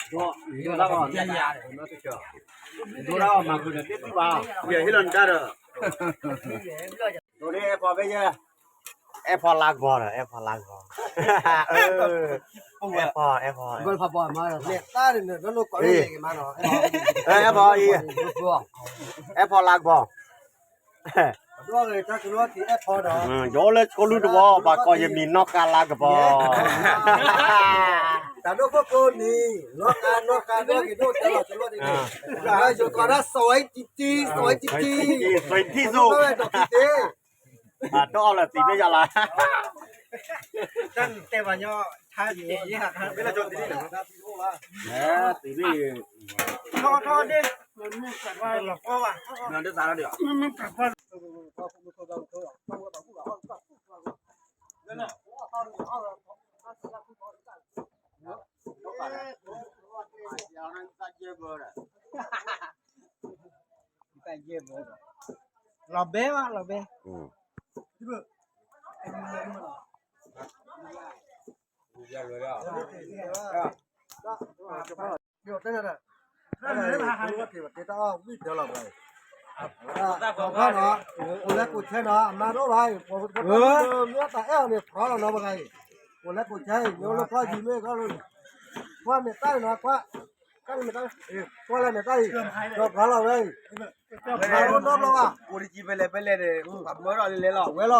အဲၣ်ဖီလါကဘီဒီး အဲၣ်ဖီလါကဘီ, အဲၣ်ဖီ အဲၣ်ဖီ, အဲၣ်ဖီအံၤ, အဲၣ်ဖီလါကဘီ, ယအိၣ်လၢဆိလူၢ်တဝီ ဘၣ်ကိးယမံၤနီၢ်ကါလါကဘီ, တၢ်ဒိၣ်ခိၣ်ဖိန့ၣ် နီၢ်ကါ နီၢ်ကါ ဒိၣ်က့ၤဒိၣ်တဲလီၤဆိလူၢ်န့ၣ်, ယကိးဒၣ်စီၤဝဲတံတံ စီၤဝဲတံတံ, စီၤဝဲတံတံ, စီၤဝဲတံတံ, ဘၣ်တီအီၣ်လၢသံးမ့ၢ်ယၤလီၤ, တၢ်တဲပှၤညီ ထါတ့ၢ်ယဲၢ်, သံးမ့ၢ် ထီၣ်ထီၣ်ဒ့, လီၤကီဘၣ်, လီၤဘဲဘၣ် လီၤဘဲ. တဲနၤ, တဲတၢ်အီၣ်ဝံၣ်တဲလီၤဘၣ်, ဒီး ကိးလၢကိးဆဲနီၤ အမါတအိၣ်ဘၣ်အံၤ, မ့ၢ်တၢ်အဲၣ်အီၤန့ၣ် ဖျီလီၤနီၤပဂၤအံၤ, ကိးလၢကိးဆဲအံၤ မ့ၢ်အိၣ်လၢဖျီယံၤမ့ၢ်ဂီၢ်လီၤ, ကွၢ်မဲာ်တၢ်အံၤနီၤ ကွၢ်, ကွၢ်မဲာ်တၢ်, ကွၢ်လၢမဲာ်တၢ်အံၤ, ဒီးဖျီလီၤဝဲအံၤ, မၤအိၣ်နီတဘျီဘၣ်, အိၣ်တကံဖဲလဲၣ်ဖဲလဲၣ်န့ၣ် ပှၤမၢထီၣ်လဲၤလဲၤလီၤ ဝဲလီၤ,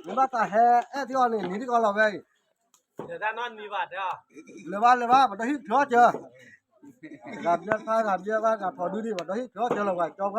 မ့ၢ်ဘၣ်တၢ်ဟဲအဲၣ်ထံအီၤန့ၣ် နံၤတကီးလီၤဝဲအံၤ လဲၤဘၣ်လဲၤဘၣ် ပှၤဒီဟံၣ်ဖျီစၢၤ, ဂၤဘျၢဖးဂၤဘျၢဖးဂၤဖီဒုဒံး ပှၤဒီဟံၣ်ဖျီစၢၤလီၤ ပှၤကၠီဖးအံၤ,